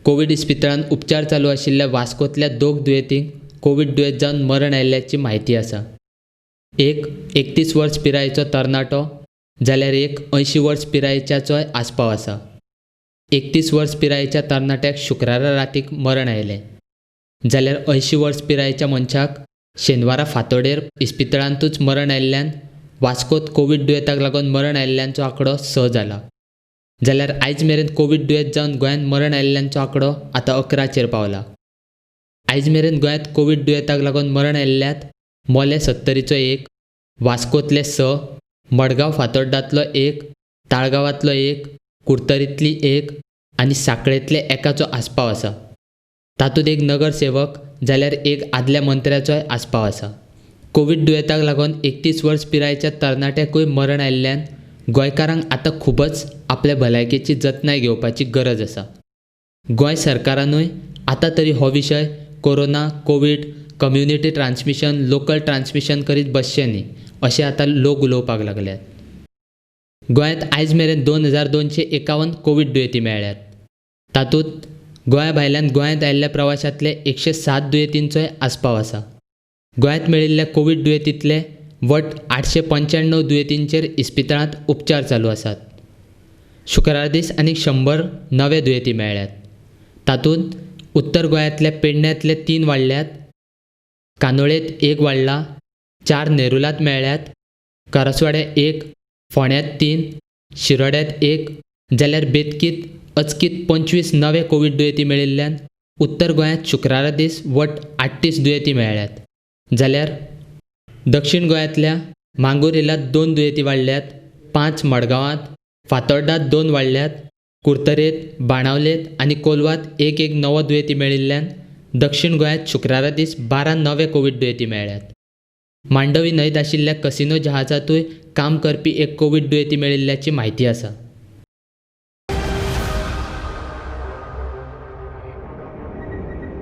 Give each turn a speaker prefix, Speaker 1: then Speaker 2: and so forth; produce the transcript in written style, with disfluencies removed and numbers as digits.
Speaker 1: Covid इस्पितळांत उपचार चालू आशिल्ल्या वास्कोंतल्या दोग दुयेंतींक कोवीड दुयेंत जावन मरण आयिल्ल्याची म्हायती आसा. एक 31 वर्स पिरायेचो तरणाटो जाल्यार एक 80 वर्स पिरायेच्याचोय आस्पाव आसा. 31 वर्स पिरायेच्या तरणाट्याक शुक्रारा रातीक मरण आयलें. जाल्यार 80 वर्स पिरायेच्या मनशाक शेनवारा फांतोडेर इस्पितळांतूच मरण आयिल्ल्यान वास्कोत कोवीड दुयेंताक लागून मरण आयिल्ल्यांचो आंकडो 6 जाला. जाल्यार आयज मेरेन कोवीड दुयेंत जावन गोंयांत मरण आयिल्ल्यांचो आंकडो आतां 11चेर पावला. आयज मेरेन गोंयांत कोवीड दुयेंताक लागून मरण आयिल्ल्यात मोलें सत्तरीचो 1, वास्कोतले 6, मडगांव फातोड्डांतलो 1, ताळगांवांतलो 1, कुडतरींतली 1 आनी सांखळेंतले एकाचो आस्पाव आसा. तातूंत एक नगरसेवक जाल्यार एक आदल्या मंत्र्याचोय आस्पाव आसा. कोवीड दुयेंताक लागून 31 वर्स पिरायेच्या तरणाट्याकूय मरण आयिल्ल्यान गोंयकारांक आतां खुबच आपले भलायकेची जतनाय घेवपाची गरज आसा. गोंय सरकारानूय आतां तरी हो विशय corona, Covid, community transmission, local transmission करीत बसचें न्ही अशें आतां लोक उलोवपाक लागल्यात. गोंयांत आयज मेरेन 2251 कोवीड दुयेंती मेळ्ळ्यात. तातूंत गोंया भायल्यान गोंयांत आयिल्ल्या प्रवाशांतले 107 दुयेंतींचोय आस्पाव आसा. गोंयांत मेळिल्ल्या कोवीड दुयेंतींतले वट 895 दुयेंतींचेर इस्पितळांत उपचार चालू आसात. शुक्रारा दीस आनीक 100 नवे दुयेंती मेळ्ळ्यात. तातूंत उत्तर गोंयांतल्या पेडण्यांतले 3 वाडल्यात, कांदोळेंत 1 वाडला, 4 नेरुलांत मेळ्ळ्यात, करासवाड्या 1, फोंड्यांत 3, शिरोड्यांत 1 जाल्यार बेतकीत अचकीत 25 नवे कोवीड दुयेंती मेळिल्ल्यान उत्तर गोंयांत शुक्रारा दीस वट 38 दुयेंती मेळ्ळ्यात. जाल्यार दक्षिण गोंयांतल्या मांगूर हिलांत 2 दुयेंती वाडल्यात, 5 मडगांवांत, फातोड्डांत 2 वाडल्यात, कुडतरेंत, बाणावलेंत आनी कोलवात 1 1 नवो दुयेंती मेळिल्ल्यान दक्षिण गोंयांत शुक्रारा दीस 12 नवे कोवीड दुयेंती मेळ्ळ्यात. मांडवी न्हंयत आशिल्ल्या कसिनो जहाजांतूय काम करपी एक कोवीड दुयेंती मेळिल्ल्याची म्हायती आसा.